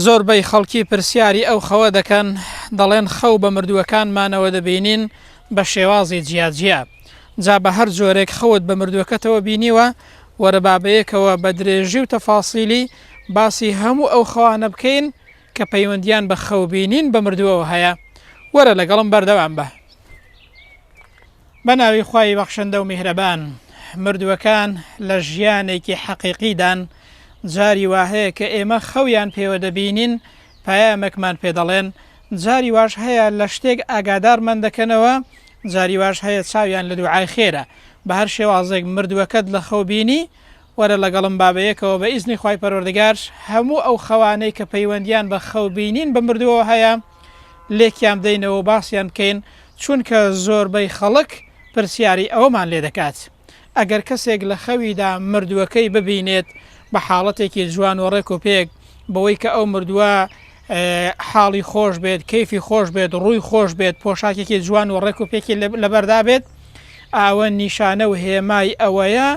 زۆربەی خەڵکی پرسیاری ئەو خەوە دەکەن، دەڵێن خەو بە مردووەکانمانەوە دەبینین بە شێوازی جیا جیا. جا بە هەر جۆرێک خەوت بە مردووەکەتەوە بینیوە، وەرە با بەیەکەوە بە درێژی و تەفاسیلی باسی هەموو ئەو خەوانە بکەین کە پەیوەندیان بە خەوبینین بە مردووەوە هەیە. وەرە لەگەڵم بەردەوام بە. بە ناوی خوای بەخشندە و میهرەبان. مردووەکان لە ژیانێکی حەقیقیدان، جاری وا هەیە کە ئێمە خەویان پێوە دەبینین پەیامێکمان پێ دەڵێن، جاری واش هەیە لە شتێک ئاگادارمان دەکەنەوە، جاری واش هەیە چاویان لە دوعای خێرە. بە هەر شێوازێک مردووەکەت لە خەو بینی، وەرە لەگەڵم با بەیەکەوە بە ئیزنی خوای پەروەردگار هەموو ئەو خەوانەی کە پەیوەندیان بە خەو بینین بە مردووەوە هەیە لێکیان بدەینەوە و باسیان بکەین، چونکە زۆربەی خەڵک پرسیاری ئەوەمان لێ دەکات ئەگەر کەسێک لە خەویدا مردووەکەی ببینێت بە حاڵەتێکی جوان و ڕێک و پێک بەوەی کە ئەو مردووە حاڵی خۆش بێت کەیفی خۆش بێت ڕووی خۆش بێت پۆشاکێکی جوان و ڕێک و پێکی لەبەردا بێت ئاوە نیشانە و هێمای ئەوەیە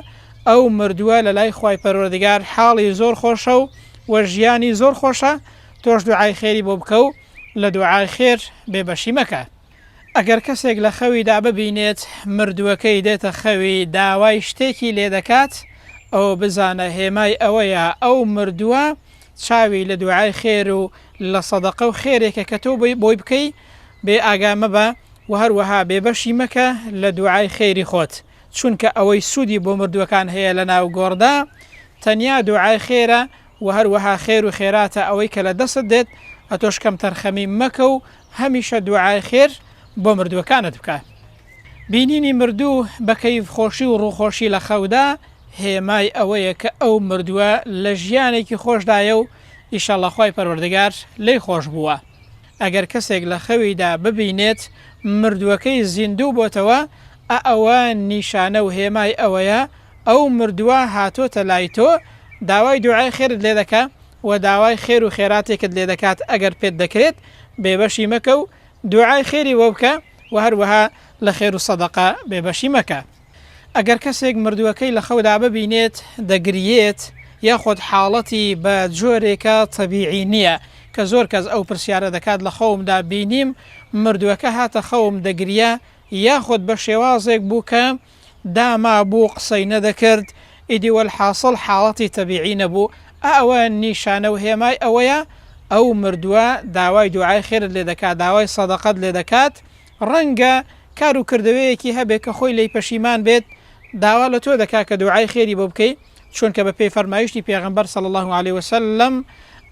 ئەو مردووە لە لای خوای پەروەردگار حاڵی زۆر خۆشە و وە ژیانی زۆر خۆشە تۆش دوعای خێری بۆ بکە و لە دوعای خێر بێ بەشی مەکە. ئەگەر کەسێک لە خەویدا ببینێت مردووەکەی دێتە خەوی داوای شتێکی لێ دەکات ئەوە بزانە هێمای ئەوەیە ئەو مردووە چاوی لە دوعای خێر و لە سەدەقە و خێرێکە کە تۆ بۆی بکەی بێ ئاگا مەبە و هەروەها بێ بەشی مەکە لە دوعای خێری خۆت چونکە ئەوەی سوودی بۆ مردووەکان هەیە لەناو گۆڕدا تەنیا دوعای خێرە وە هەروەها خێر و خێراتە ئەوەی کە لە دەستت دێت ئەتۆش کەمتەرخەمی مەکە و هەمیشە دوعای خێر بۆ مردووەکانت بکە. بینینی مردوو بە کەیف خۆشی و ڕووخۆشی لە خەودا هێمای ئەوەیە کە ئەو مردووە لە ژیانێکی خۆشدایە و ئیشەڵا خوای پەروەردگار لێی خۆش بووە. ئەگەر کەسێک لە خەویدا ببینێت مردووەکەی زیندوو بۆتەوە ئە ئەوە نیشانە و هێمای ئەوەیە ئەو مردووە هاتۆتە لای تۆ داوای دوعای خێرت لێ دەکا و داوای خێر و خێراتێکت لێ دەکات ئەگەر پێت دەکرێت بێبەشی مەکە و دوعای خێری بۆ بکە و هەروەها لە خێر و سەدەقە بێبەشی مەکە. ئەگەر کەسێک مردووەکەی لە خەودا ببینێت دەگریێت یاخود حاڵەتی بە جۆرێکە تەبیعی نییە کە زۆر کەس ئەو پرسیارە دەکات لە خەومدا بینیم مردووەکە هاتە خەوم دەگریا یاخود بە شێوازێک بوو کە دامابوو قسەی نەدەکرد ئیدی وەلحاسڵ حاڵەتی تەبیعی نەبوو ئا ئەوە نیشانە و هێمای ئەوەیە ئەو مردووە داوای دوعای خێرت لێ دەکات داوای سەدەقەت لێ دەکات ڕەنگە کار و کردەوەیەکی هەبێ کە خۆی لێی پەشیمان بێت داوا لە تۆ دەکات کە دوعای خێری بۆ بکەی چونکە بە پێی فەرمایشتی پێغەمبەر صلی اللە علیه وسلم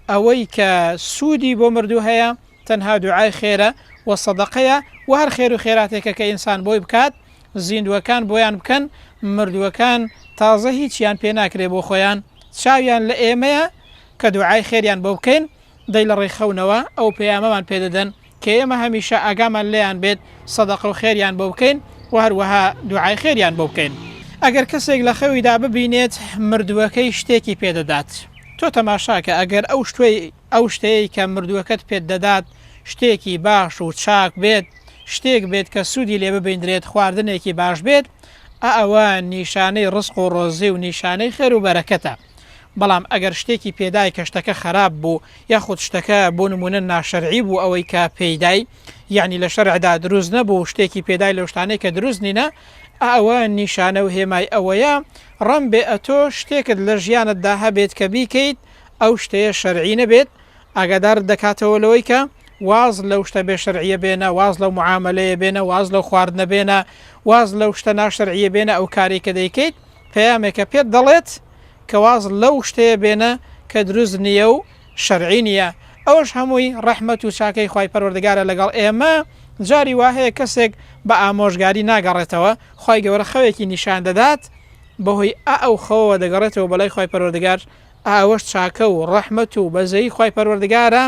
ئەوەی کە سوودی بۆ مردوو هەیە تەنها دوعای خێرە و سەدەقەیە و هەر خێر و خێراتێکە کە ئینسان بۆی بکات زیندووەکان بۆیان بکەن مردووەکان تازە هیچیان پێ ناکرێ بۆ خۆیان چاویان لە ئێمەیە کە دوعای خێریان بۆ بکەین دەی لە ڕێی خەونەوە ئەو پەیامەمان پێ دەدەن کە ئێمە هەمیشە ئاگامان لێیان بێت سەدەقە و خێریان بۆ بکەین و هەروەها دوعای خێریان بۆ بکەین. ئەگەر کەسێک لە خەویدا ببینێت مردووەکەی شتێکی پێ دەدات تۆ تەماشاکە ئەگەر ئەو شتەی ئەو شتەی کە مردووەکەت پێت دەدات شتێکی باش و چاک بێت شتێک بێت کە سوودی لێ ببیندرێت خواردنێکی باش بێت ئا ئەوە نیشانەی ڕزق و ڕۆزی و نیشانەی خێر و بەرەکەتە. بەڵام ئەگەر شتێکی پێدای کە شتەکە خەراپ بوو یاخود شتەکە بۆ نمونە ناشەرعی بوو ئەوەی کە پێیدای یعنی لە شەرعدا دروست نەبوو شتێکی پێدای لەو شتانەی کە دروست نینە ئەوە نیشانە و هێمای ئەوەیە ڕەنبێ ئەتۆ شتێکت لە ژیانتدا هەبێت کە بیکەیت ئەو شتەیە شەرعی نەبێت ئاگادارت دەکاتەوە لەوەی کە واز لەو شتە بێ شەرعیە بێنە واز لەو معاملەیە بێنە واز لەو خواردنە بێنە واز لەو شتە ناشەرعیە بێنە ئەو کارێک کە دەیکەیت پەیامێکە پێت دەڵێت کە واز لەو شتەیە بێنە کە دروست نییە و شەرعی نییە، ئەوەش هەمووی ڕەحمەت و چاکەی خوای پەروەردگارە لەگەڵ ئێمە، جاری وا هەیە کەسێک بە ئامۆژگاری ناگەڕێتەوە، خوای گەورە خەوێکی نیشان دەدات بەهۆی ئا ئەو خەوەوە دەگەڕێتەوە بەلای خوای پەروەردگار، ئا ئەوەش چاکە و ڕەحمەت و بەزەیی خوای پەروەردگارە،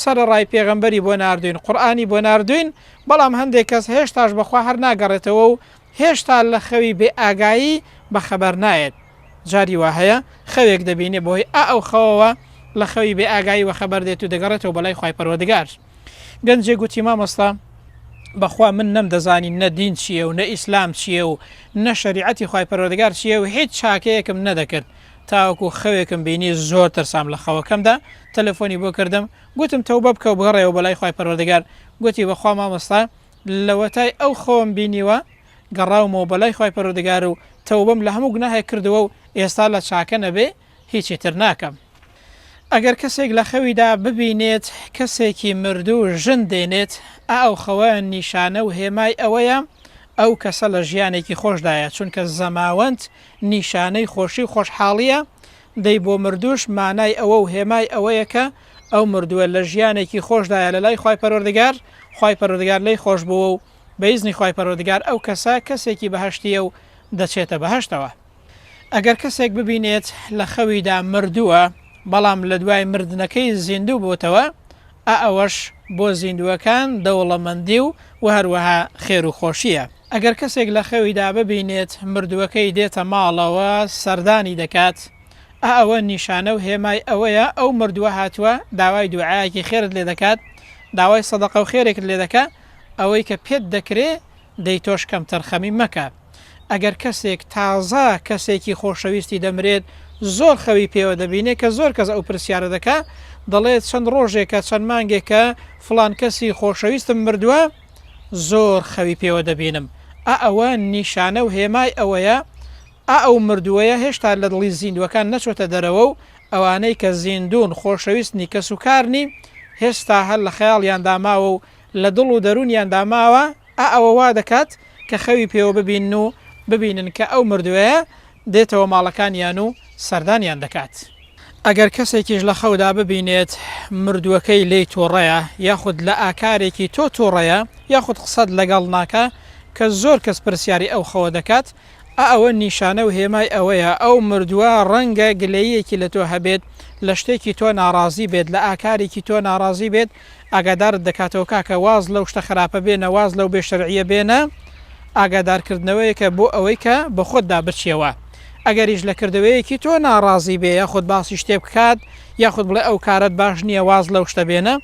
سەرەڕای پێغەمبەری بۆ ناردووین، قورئانی بۆ ناردووین، بەڵام هەندێک کەس هێشتاش بەخوا هەر ناگەڕێتەوە و هێشتا لە خەوی بێ ئاگایی بە خەبەر نایەت. جاری وا هەیە خەوێک دەبینێ بەهۆی ئا ئەو خەوەوە لە خەوی بێ ئاگایی وە خەبەر دێت و دەگەڕێتەوە بەلای خوای پەروەردگار. گەنجێک گوتی مامۆستا بەخوا من نەمدەزانی نە دین چییە و نە ئیسلام چییە و نە شەریعەتی خوای پەروەردگار چییە و هیچ چاکەیەکم نەدەکرد. تاوەکو خەوێکم بینی زۆر ترسام لە خەوەکەمدا تەلەفۆنی بۆ کردم گوتم تەوبە بکە و بگەڕێوە بۆ لای خوای پەروەردگار گوتی بەخوا مامۆستا لەوەتای ئەو خەوەم بینیوە گەڕاومەوە بۆ لای خوای پەروەردگار و تەوبەم لە هەموو گوناهێک کردووە و ئێستا لە چاکە نەبێ هیچی تر ناکەم. ئەگەر کەسێک لە خەویدا ببینێت کەسێکی مردوو ژن دێنێت، ئا ئەو خەوە نیشانە و هێمای ئەوەیە ئەو کەسە لە ژیانێکی خۆشدایە، چونکە زەماوەند نیشانەی خۆشی و خۆشحاڵییە، دەی بۆ مردووش مانای ئەوە و هێمای ئەوەیە کە ئەو مردووە لە ژیانێکی خۆشدایە لە لای خوای پەروەردگار، خوای پەروەردگار لێی خۆش بووە و بە ئیزنی خوای پەروەردگار ئەو کەسە کەسێکی بەهەشتییە و دەچێتە بەهەشتەوە. ئەگەر کەسێک ببینێت لە خەویدا مردووە بەڵام لە دوای مردنەکەی زیندوو بۆتەوە ئا ئەوەش بۆ زیندووەکان دەوڵەمەندی و وە هەروەها خێر و خۆشییە. ئەگەر کەسێک لە خەویدا ببینێت مردووەکەی دێتە ماڵەوە سەردانی دەکات ئا ئەوە نیشانە و هێمای ئەوەیە ئەو مردووە هاتووە داوای دوعایەکی خێرت لێ دەکات داوای سەدەقە و خێرێکت لێ دەکا ئەوەی کە پێت دەکرێ دەی تۆش کەمتەرخەمی مەکە. ئەگەر کەسێک تازە کەسێکی خۆشەویستی دەمرێت زۆر خەوی پێوە دەبینێ کە زۆر کەس ئەو پرسیارە دەکا دەڵێت چەند ڕۆژێکە چەند مانگێکە فڵان کەسی خۆشەویستم مردووە زۆر خەوی پێوە دەبینم ئا ئەوە نیشانە و هێمای ئەوەیە ئا ئەو مردووەیە هێشتا لە دڵی زیندووەکان نەچۆتە دەرەوە و ئەوانەی کە زیندوون خۆشەویستنی کەس و کارنی هێستا هەر لە خەیاڵیاندا ماوە و لە دڵ و دەروونیاندا ماوە ئا ئەوە وا دەکات کە خەوی پێوە ببینن و ببینن کە ئەو مردووەیە دێتەوە ماڵەکانیان و سەردانیان دەکات. ئەگەر کەسێکیش لە خەودا ببینێت مردووەکەی لێی توڕەیە یاخود لە ئاکارێکی تۆ توڕەیە یاخود قسەت لەگەڵ ناکا کە زۆر کەس پرسیاری ئەو خەوە دەکات ئا ئەوە نیشانە و هێمای ئەوەیە ئەو مردووە ڕەنگە گلەییەکی لە تۆ هەبێت لە شتێکی تۆ ناڕازی بێت لە ئاکارێکی تۆ ناڕازی بێت ئاگادارت دەکاتەوە کاکە واز لەو شتە خراپە بێنە واز لەو بێ شەرعیە بێنە ئاگادارکردنەوەیەکە بۆ ئەوەی کە بە خۆتدا بچیەوە ئەگەریش لە کردەوەیەکی تۆ ناڕازی بێ یاخود باسی شتێ بکات یاخود بڵێ ئەو کارەت باش نییە واز لەو شتە بێنە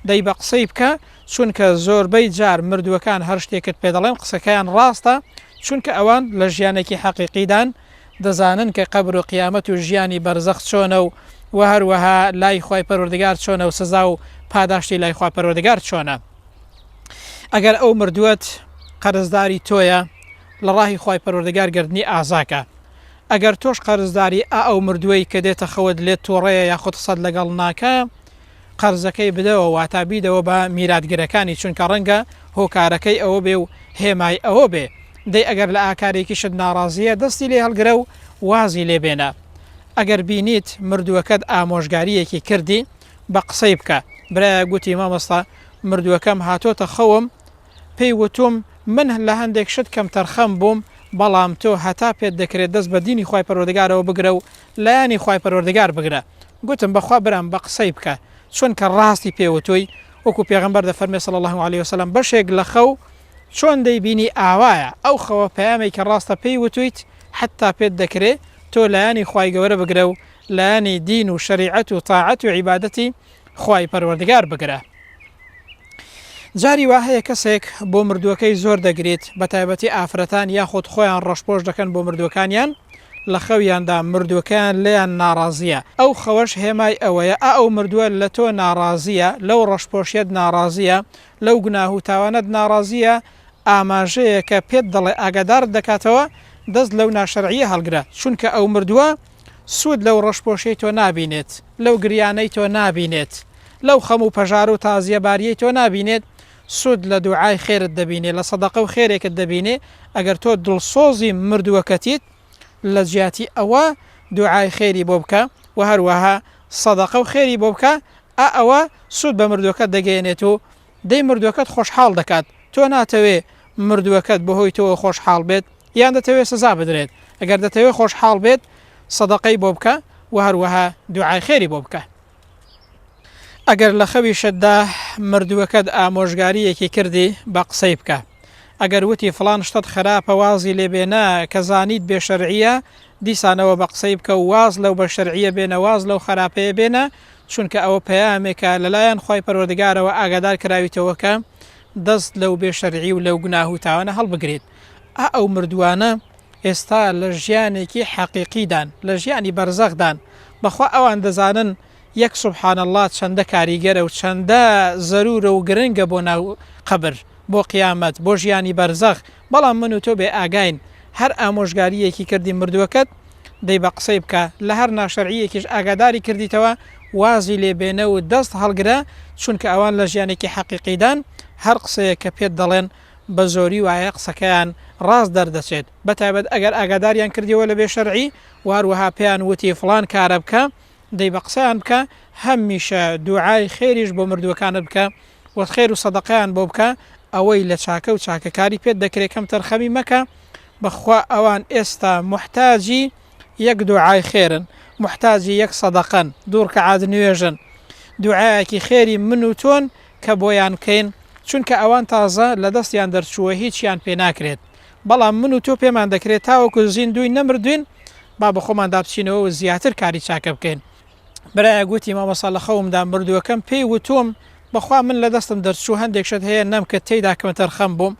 دەی بە قسەی بکە چونکە زۆربەی جار مردووەکان هەر شتێکت پێ دەڵێن قسەکەیان ڕاستە چونکە ئەوان لە ژیانێکی حەقیقیدان دەزانن کە قەبر و قیامەت و ژیانی بەرزەخ چۆنە و وە هەروەها لای خوای پەروەردگار چۆنە و سزا و پاداشتی لای خوا پەروەردگار چۆنە. ئەگەر ئەو مردووەت قەرزداری تۆیە لە ڕاهی خوای پەروەردگار گەردنی ئازاکە. ئەگەر تۆش قەرزداری ئا ئەو مردووەی کە دێتە خەوت لێت توڕەیە یاخود قسەت لەگەڵ ناکا قەرزەکەی بدەوە واتا بیدەوە بە میراتگرەکانی چونکە ڕەنگە هۆکارەکەی ئەوە بێ و هێمای ئەوە بێ دەی ئەگەر لە ئاکارێکیشت ناڕازیە دەستی لێ هەڵگرە و وازی لێ بێنە ئەگەر بینیت مردووەکەت ئامۆژگاریەکی کردی بە قسەی بکە برایەک گوتی مامۆستا مردووەکەم هاتۆتە خەوم پێی وتوم من لە هەندێک شت کەمتەرخەم بووم بەڵام تۆ هەتا پێت دەکرێت دەست بە دینی خوای پەروەردگارەوە بگرە و لایەنی خوای پەروەردگار بگرە گوتم بەخوا برام بە قسەی بکە چونکە ڕاستی پێ وتووی وەکو پێغەمبەر دەفەرمێ صلی اللە علیە وسلم بەشێک لە خەو چۆن دەیبینی ئاوایە ئەو خەوە پەیامێکی ڕاستە پێی وتوویت حەتا پێت دەکرێ تۆ لایەنی خوای گەورە بگرە و لایەنی دین و شەریعەت و تاعەت و عیبادەتی خوای پەروەردگار بگرە. جاری وا هەیە کەسێک بۆ مردووەکەی زۆر دەگریت بەتایبەتی ئافرەتان یاخود خۆیان ڕەشپۆش دەکەن بۆ مردووەکانیان لە خەویاندا مردووەکەیان لێیان ناڕازییە ئەو خەوەش هێمای ئەوەیە ئا ئەو مردووە لە تۆ ناڕازییە لەو ڕەشپۆشیەت ناڕازییە لەو گوناه و تاوانەت ناڕازییە ئاماژەیەکە پێت دەڵێ ئاگادارت دەکاتەوە دەست لەو ناشەرعیە هەڵگرە چونکە ئەو مردووە سوود لەو ڕەشپۆشیەی تۆ نابینێت، لەو گریانەی تۆ نابینێت، لەو خەم و پەژارە و تازیەباریەی تۆ نابینێت، سوود لە دوعای خێرت دەبینێ، لە سەدەقە و خێرێکت دەبینێ، ئەگەر تۆ دڵسۆزی مردووەکەتیت لە جیاتی ئەوە دوعای خێری بۆ بکە و هەروەها سەدەقە و خێری بۆ بکە، ئا ئەوە سوود بە مردووەکەت دەگەیەنێت و دەی مردووەکەت خۆشحاڵ دەکات، تۆ ناتەوێ مردووەکەت بەهۆی تۆوە خۆشحاڵ بێت یان دەتەوێ سزا بدرێت، ئەگەر دەتەوێ خۆشحاڵ بێت سەدەقەی بۆ بکە و هەروەها دوعای خێری بۆ بکە. ئەگەر لە خەویشتدا مردووەکەت ئامۆژگارییەکی کردی بە قسەی بکە، ئەگەر وتی فڵان شتت خراپە وازی لێ بێنە کە زانیت بێ شەرعییە دیسانەوە بە قسەی بکە و واز لەو بە شەرعییە بێنە واز لەو خراپەیە بێنە چونکە ئەوە پەیامێکە لەلایەن خوای پەروەردگارەوە ئاگادار کراویتەوە کە دەست لەو بێ شەرعی و لەو گوناه و تاوانە هەڵبگریت ئا ئەو مردووانە. ئێستا لە ژیانێکی حەقیقیدان، لە ژیانی بەرزەخدان، بەخوا ئەوان دەزانن یەک سبحان اللە چەندە کاریگەرە و چەندە زەرورە و گرنگە بۆ ناو قەبر، بۆ قیامەت، بۆ ژیانی بەرزەخ، بەڵام من و تۆ بێ ئاگاین، هەر ئامۆژگارییەکی کردی مردووەکەت، دەی بە قسەی بکە، لە هەر ناشەرعییەکیش ئاگاداری کردیتەوە وازی لێ بێنە و دەست هەڵگرە، چونکە ئەوان لە ژیانێکی حەقیقیدان، هەر قسەیەک کە پێت دەڵێن بە زۆری وایە قسەکەیان ڕاست دەردەچێت، بە تایبەت ئەگەر ئاگاداریان کردیەوە لە بێ شەرعی و هەروەها پێیان وتی فڵان کارە بکە، دەی بە قسەیان بکە، هەمیشە دوعای خێریش بۆ مردووەکانت بکە و خێر و سەدەقەیان بۆ بکە، ئەوەی لە چاکە و چاکەکاری پێت دەکرێ کەمتەرخەمی مەکە، بەخوا ئەوان ئێستا موحتاجی یەک دوعای خێرن، موحتاجی یەک سەدەقەن، دوو ڕکەعات نوێژن، دوعایەکی خێری من و تۆن کە بۆیان بکەین، چونکە ئەوان تازە لە دەستیان دەرچووە هیچیان پێ ناکرێت، بەڵام من و تۆ پێمان دەکرێت تاوەکو زیندووین نەمردووین با بەخۆماندا بچینەوە و زیاتر کاری چاکە بکەین. برایەک وتی مامۆستا لە خەومدا مردووەکەم پێی وتووم بەخوا من لە دەستم دەرچوو هەندێک شت هەیە نەمکرد تێیدا کەمتەرخەم بووم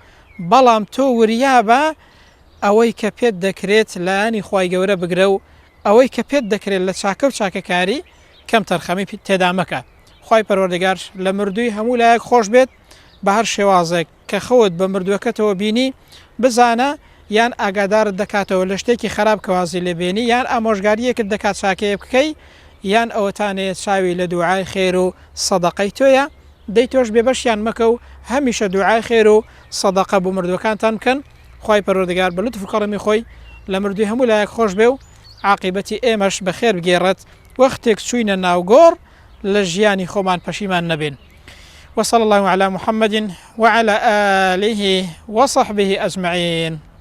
بەڵام تۆ وریابە ئەوەی کە پێت دەکرێت لایەنی خوای گەورە بگرە و ئەوەی کە پێت دەکرێت لە چاکە و چاکەکاری کەمتەرخەمی تێدا مەکە خوای پەروەردگار لە مردووی هەموو لایەک خۆش بێت بە هەر شێوازێک کە خەوت بە مردووەکەتەوە بینی بزانە یان ئاگادارت دەکاتەوە لە شتێکی خراپ کە وازی لێ بێنی یان ئامۆژگارییەکت دەکات چاکەیە بکەی یان ئەوەتانێ چاوی لە دوعای خێر و سەدەقەی تۆیە دەی تۆش بێبەشیان مەکە و هەمیشە دوعای خێر و سەدەقە بۆ مردووەکانتان بکەن خوای پەروەردگار بە لوتف و کەڕەمی خۆی لە مردووی هەموو لایەک خۆش بێ و عاقیبەتی ئێمەش بەخێر بگێڕێت وەختێک چووینە ناو گۆڕ لە ژیانی خۆمان پەشیمان نەبین. وصلى الله على محمد وعلى آله وصحبه أجمعين.